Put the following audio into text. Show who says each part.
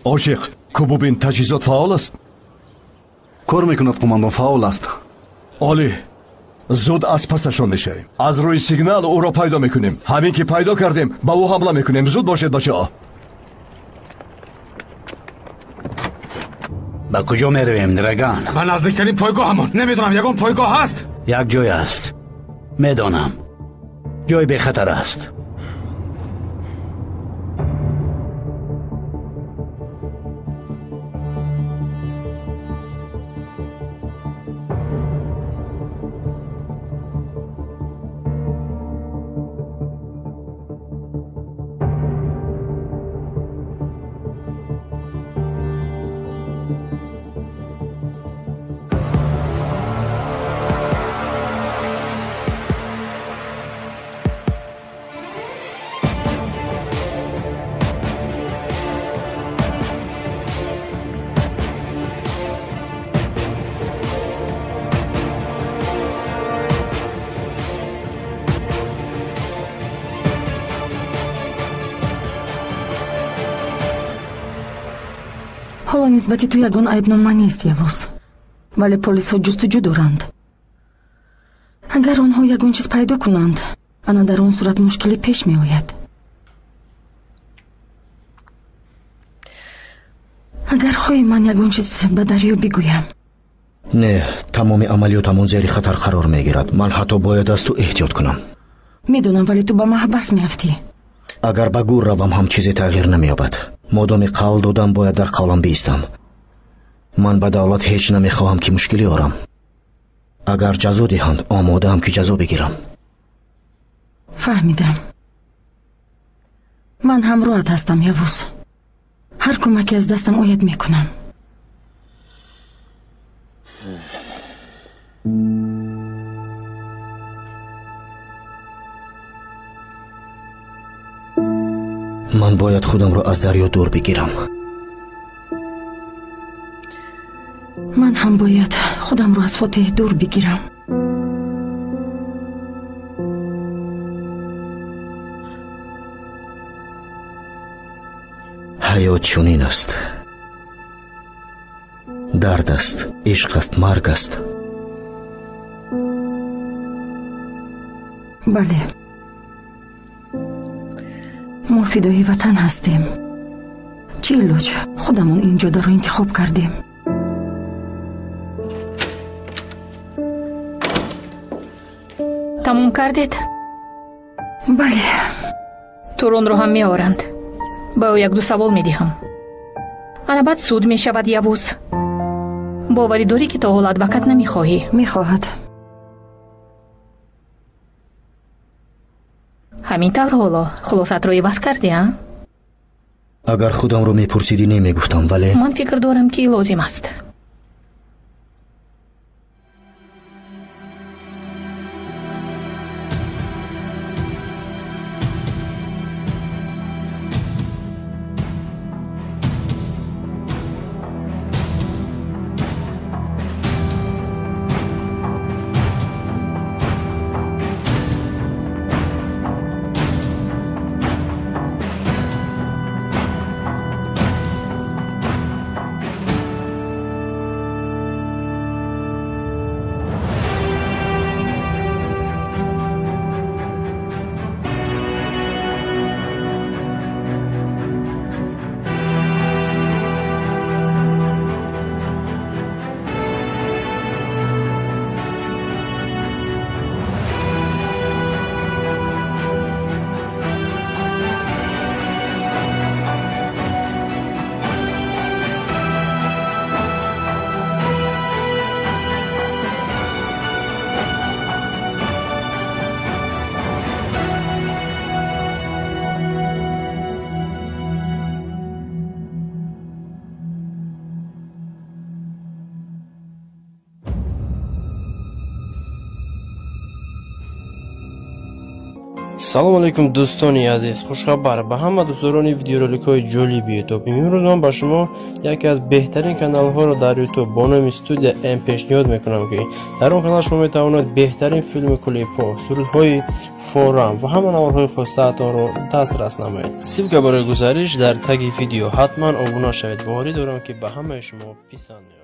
Speaker 1: Ошиқ, ку бубин, таҷҳизот фаъол аст?
Speaker 2: Кор мекунад, қумандон, фаъол аст.
Speaker 1: Олӣ. Зуд аз пасашон мешавем. Аз рӯи сигнал ӯро пайдо мекунем. Ҳамин ки пайдо кардем, ба ӯ ҳамла мекунем. Зуд бошед, бачаҳо.
Speaker 3: Ба куҷо меравем, Драган?
Speaker 4: Ба наздиктарин пойгоҳамон. Намедонам, ягон пойгоҳ ҳаст?
Speaker 3: Як ҷой аст. Медонам. Ҷой бехатар аст.
Speaker 5: Ҳоло нисбати ту ягон айбнома нест, Явуз, вале полисҳо ҷустуҷӯ доранд. Агар онҳо ягон чиз пайдо кунанд, ана дар он сурат мушкилӣ пеш меояд. Агар хоҳӣ, ман ягон чиз ба Дарё бигӯям.
Speaker 6: Не, тамоми амалиётамон зери хатар қарор мегирад. Ман ҳатто бояд аз ту эҳтиёт кунам.
Speaker 5: Медонам, вале ту ба маҳбас меафтӣ.
Speaker 6: Агар ба гур равам ҳам чизе тағйир намеёбад. Модоми қавл додам, бояд дар қавлам биистам. Ман ба давлат ҳеҷ намехоҳам ки мушкилӣ орам. Агар ҷазо диҳанд, омодаам ки ҷазо бигирам.
Speaker 5: Фаҳмидам. Ман ҳамроҳат ҳастам, Явуз. Ҳар кӯмаке аз дастам ояд мекунам.
Speaker 6: Ман бояд худамро аз дарё дур бигирам.
Speaker 5: Ман ҳам бояд худамро аз Фотеҳ дур бигирам.
Speaker 6: Ҳаёт чунин аст. Дард аст, ишқ аст, марг аст.
Speaker 5: Бале, мо фидои ватан ҳастем. Чӣ илоҷ, худамон ин ҷодаро интихоб кардем.
Speaker 7: Тамом кардед?
Speaker 5: Бале.
Speaker 7: Туронро ҳам меоранд. Ба ӯ як-ду савол медиҳам. Ана баъд суд мешавад, Явуз. Боварӣ дорӣ, ки то ҳол адвокат намехоҳӣ?
Speaker 5: Мехоҳад.
Speaker 7: Ҳамин тавр ҳоло хулосатро иваз кардӣ, а?
Speaker 6: Агар худамро мепурсидӣ, намегуфтам, вале
Speaker 7: ман фикр дорам, ки лозим аст.
Speaker 8: Салом алейкум, дӯстони азиз. Хушхабар ба ҳама дӯстдорони видеороликҳои ҷолиби Ютуб. Имрӯз ман ба шумо яке аз беҳтарин каналҳоро дар Ютуб бо номи Студия М пешниҳод мекунам, ки дар он канал шумо метавонед беҳтарин филму клипҳо, сурудҳои форам ва ҳама наворҳои хостаатонро дастрас намоед. Ссылка барои гузариш дар таги видео. Ҳатман обуна шавед. Боварӣ дорам, ки ба ҳамаи шумо писанд меояд.